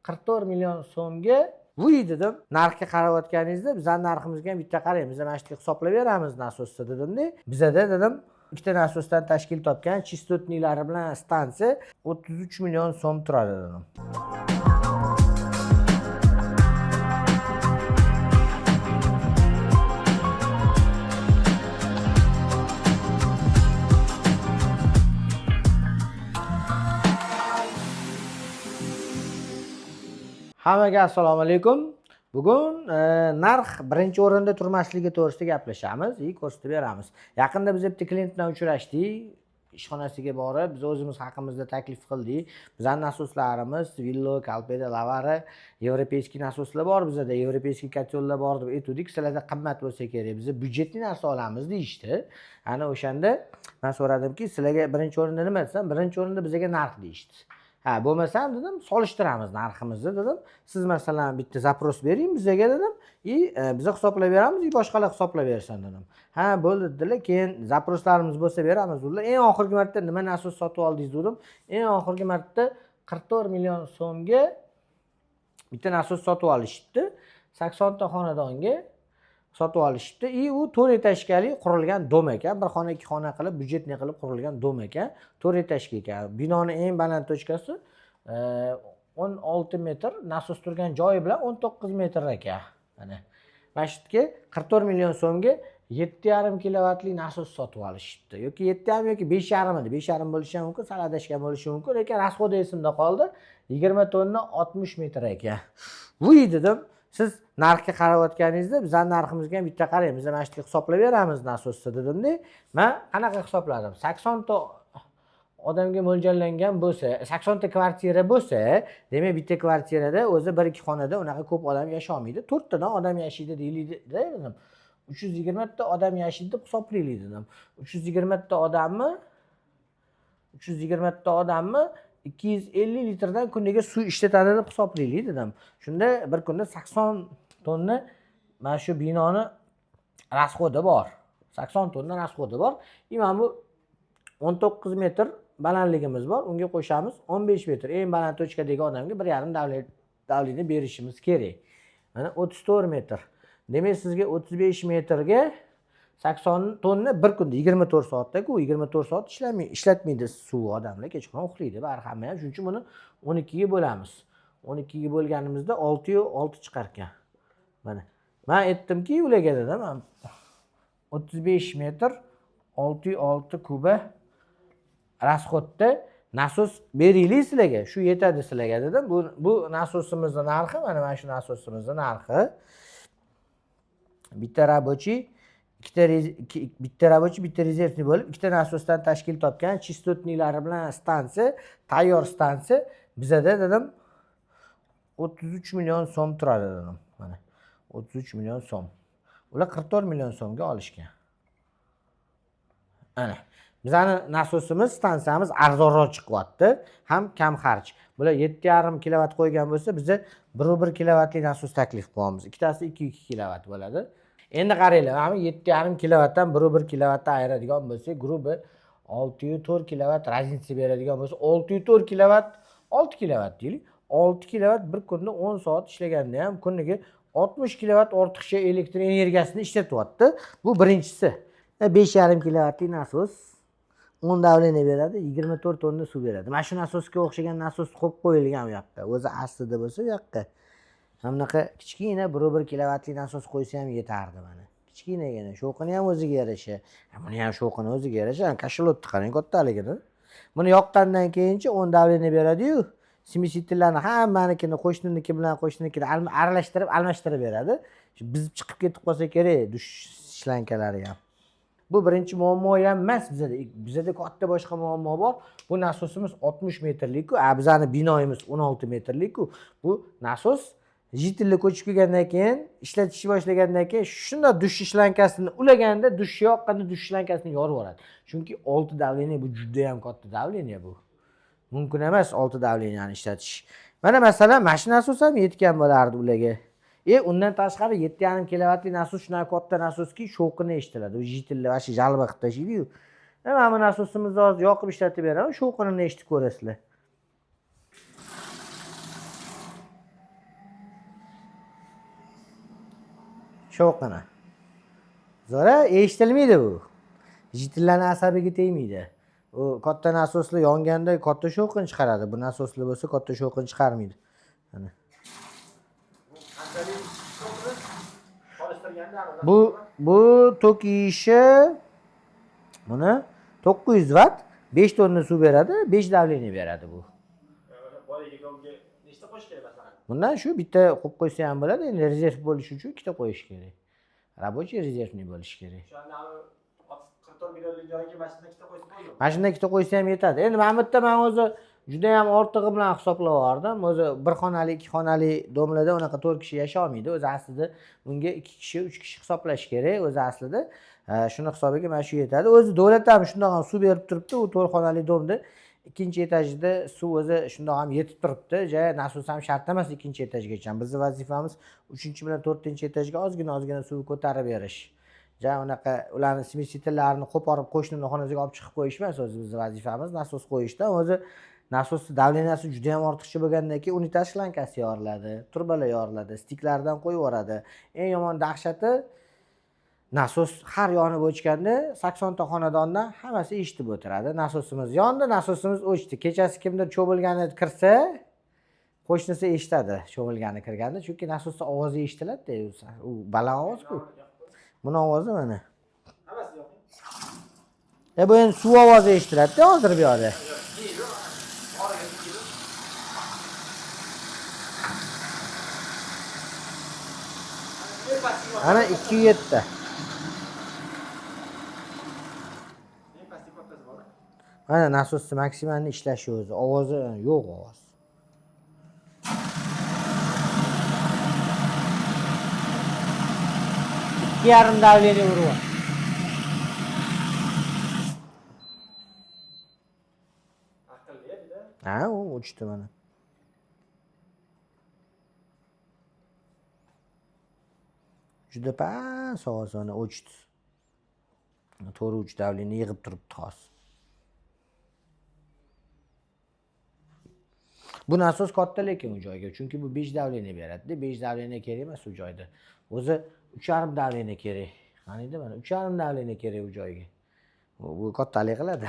44 million so'mga vuy dedim. Narxga qarayotganingizda bizani narximizga ham bitta qarang, biz mana shu yerga hisoblab beramiz nasosda dedimda. Bizada dedim ikkita nasosdan tashkil topgan частотный lari bilan stansiya 33 million so'm turadi dedim. Hammaga assalomu alaykum. Bugun narx birinchi o'rinda turmasligi to'g'risida gaplashamiz и ko'rsatib beramiz. Yaqinda biz bitta klient bilan uchrashdik. Ishxonasiga borib, biz o'zimiz haqimizda taklif qildik. Bizning nasoslarimiz Villo, Calpeda, Lavara, европейский nasoslar bor bizada, европейский котёл lar bor deb aytuvdik. Sizlarda qimmat bo'lsa kerak, biz byudjetli narsa olamiz deyishdi. Ana o'shanda men so'radimki, sizlarga birinchi o'rinda nima desam, birinchi o'rinda bizga narx deyishdi. Ha, bo'lmasam dedim, solishtiramiz narximizni dedim. Siz masalan bitta запрос bering bizga dedim, и biza hisoblab beramiz, и boshqalar hisoblab bersin dedim. Ha, bo'ldi dedilar. Keyin запрос larimiz bo'lsa beramiz dedilar. Eng oxirgi marta nima nasos sotib oldingiz dedim. Eng oxirgi marta 44 million so'mga bitta nasos sotib olishibdi. 80 ta xonadonga sotib olishibdi. И u 4 этаж kali qurilgan dom ekan. Bir xona, ikki xona qilib, бюджетный qilib qurilgan dom ekan. 4 этаж ka ekan. Binoni eng baland точка si 16 metr, nasos turgan joyi bilan 19 metr ekan. Mana. Mana shu yerga 44 million so'mga 7,5 kilovatli nasos sotib olishibdi. Yoki 7,5 yoki 5,5 edi. 5,5 bo'lishi ham mumkin, sal adashgan bo'lishi mumkin, lekin расход i esimda qoldi. 20 tonna 60 metr ekan. Vuy dedim. Siz narxga qarayotganingizda bizani narximizga ham bitta qarang, biz mana shu yerga hisoblab beramiz nasosda dedimda. Men qanaqa hisobladim? 80 ta odamga mo'ljallangan bo'lsa, 80 ta kvartira bo'lsa, demak bitta kvartirada o'zi 1-2 xonada unaqa ko'p odam yasholmaydi. 4 tadan odam yashaydi deyiladi dedim. 320 ta odam yashaydi deb hisoblaylik dedim. 320 ta odamni 320 ta odamni 250 litrdan kuniga suv ishlatadi deb hisoblaylik dedim. Shunda bir kunda 80 tonna mana shu binoni расход i bor. 80 tonna расход i bor. И mana bu 19 metr balandligimiz bor. Unga qo'shamiz 15 metr. Eng baland точка dagi odamga 1,5 давление berishimiz kerak. Mana 34 metr. Demak, sizga 35 metrga 80 tonna bir kunda 24 soatda-ku, 24 soat ishlatmaydi suv odamlar, kechqurun uxlaydi, bari hamma ham. Shuning uchun buni 12 ga bo'lamiz. 12 ga bo'lganimizda 6,6 chiqar ekan. Mana. Men aytdimki, ularga dedim, 35 metr 6,6 kuba расход da nasos beraylik sizlarga, shu yetadi sizlarga dedim. Bu nasosimizni narxi, mana shu nasosimizni narxi. Bitta рабочий, ikkita bitta рабочий, bitta резервный bo'lib, ikkita nasosdan tashkil topgan частотный lari bilan stansiya, tayyor stansiya bizada dedim 33 million so'm turadi dedim. Mana 33 million so'm. Ular 44 million so'mga olishgan. Ana bizani nasosimiz, stansiyamiz arzonroq chiqyapti, ham kam xarj. Bular 7,5 kilovat qo'ygan bo'lsa, biza 1,1 kilovatli nasos taklif qilyapmiz. Ikkitasi 2,2 kilovat bo'ladi. Endi qaranglar, mana bu 7,5 kilovatdan 1,1 kilovatdan ayiradigan bo'lsak, грубо 6,4 kilovat разница beradigan bo'lsa, 6,4 kilovat, 6 kilovat deylik. 6 kilovat bir kunda 10 soat ishlaganda ham kuniga 60 kilovat ortiqcha elektr energiyasini ishlatyapti. Bu birinchisi. 5,5 kilovatli nasos 10 давление beradi, 24 tonna suv beradi. Mana shu nasosga o'xshagan nasos qo'yib qo'yilgan u yoqqa. O'zi aslida bo'lsa u yoqqa. Mana bunaqa kichkina 1,1 kilovatli nasos qo'ysa ham yetardi mana. Kichkinagina, shovqini ham o'ziga yarasha. Buni ham shovqini o'ziga yarasha. Кашалот ni qarang kattaligini. Buni yoqqandan keyinchi 10 давление beradi-yu, смеситель larni hammanikini qo'shniniki bilan qo'shninikini aralashtirib, almashtirib beradi. Shu buzib chiqib ketib qolsa kerak dush shlankalari ham. Bu birinchi muammo ham emas bizada. Bizada katta boshqa muammo bor. Bu nasosimiz 60 metrlik-ku, a bizani binoyimiz 16 metrlik-ku. Bu nasos житель lar ko'chib kelgandan keyin, ishlatishni boshlagandan keyin shunday dush shlankasini ulaganda, dush yoqqanda dush shlankasini yorib yuboradi. Chunki 6 давление bu juda ham katta давление bu. Mumkin emas 6 давление ni ishlatish. Mana masalan, mana shu nasos ham yetgan bo'lardi ularga. Undan tashqari 7,5 kilovatli nasos shunaqa katta nasoski shovqini eshitiladi. U житель lar вообще жалоба qilib tashlaydi-yu. Mana bu nasosimizni hozir yoqib ishlatib beraman, shovqinini eshitib ko'rasizlar. Shovqini. Zo'ra eshitilmaydi bu. Jitillarni asabiga tegmaydi. U katta nasoslar yonganda katta shovqin chiqaradi. Bu nasoslar bo'lsa katta shovqin chiqarmaydi. Mana. Qanchalik to'g'ri solishtirganda Bu tok yeyishi buni 900 vatt 5 tonna suv beradi, 5 давление beradi bu. Bolaga unga nechta qo'yish kerak masalan? Bundan shu bitta qo'yib qo'ysa ham bo'ladi. Endi rezerv bo'lishi uchun ikkita qo'yish kerak. Рабочий резервный bo'lishi kerak. O'shanda 44 millionlik joyiga mana shundan ikkita qo'ysa bo'ldimi? Mana shundan ikkita qo'ysa ham yetadi. Endi mana bu yerda man o'zi juda ham ortig'i bilan hisoblab yubordim. O'zi bir xonali, ikki xonali дом larda unaqa 4 kishi yasha olmaydi. O'zi aslida bunga 2 kishi, 3 kishi hisoblash kerak o'zi aslida. Shuni hisobiga mana shu yetadi. O'zi davlat ham shundoq ham suv berib turibdi. U 4 xonali дом da ikkinchi etajida suv o'zi shundoq ham yetib turibdi. Ja nasos ham shart emas ikkinchi etajgacha. Bizning vazifamiz 3 bilan 4 etajga ozgina suv ko'tarib berish. Ja unaqa ularni смеситель larini qo'porib qo'shnini xonasiga olib chiqib qo'yish emas o'zi bizning vazifamiz nasos qo'yishda. O'zi nasosni давления si juda ham ortiqcha bo'lgandan keyin unitaz shlankasi yoriladi, trubalar yoriladi, stiklardan qo'yib yuboradi. Eng yomon dahshati nasos har yonib o'chganda 80 ta xonadondan hammasi eshitib o'tiradi. Nasosimiz yondi, nasosimiz o'chdi. Kechasi kimdir cho'milgani kirsa, qo'shnisi eshitadi cho'milgani kirganda, chunki nasosni ovozi eshitiladida, u baland ovoz-ku. Buni ovozi mana. Hammasi yo'q. Bu endi suv ovozi eshitiladida hozir bu yoqda. Ana 207 ta. Eng pastki kattasi bor. Mana nasosni maksimalni ishlashi o'zi, ovozi yo'q ovoz. Ikki yarim давление uryapti. Aqlli juda. Ha, u o'chdi mana. Juda past ovoz mana o'chdi. 4-3 давление yig'ib turibdi hozir. Bu nasos katta lekin u joyga, chunki bu 5 давление beradi-da, 5 давление kerak emas u joyda. O'zi 3,5 давление kerak. Qaniydi mana 3,5 давление kerak u joyga. Bu kattalik qiladi.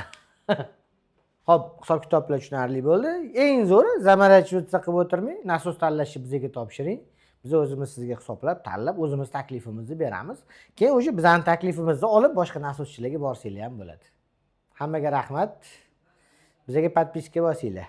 Xo'p, hisob kitoblar tushunarli bo'ldi. Eng zo'ri заморачиваться qilib o'tirmang, nasos tanlashni bizga topshiring. Biz o'zimiz sizga hisoblab, tanlab, o'zimiz taklifimizni beramiz. Keyin o'sha bizning taklifimizni olib boshqa nasoschilarga borsanglar ham bo'ladi. Hammaga rahmat. Bizga подписка bosinglar.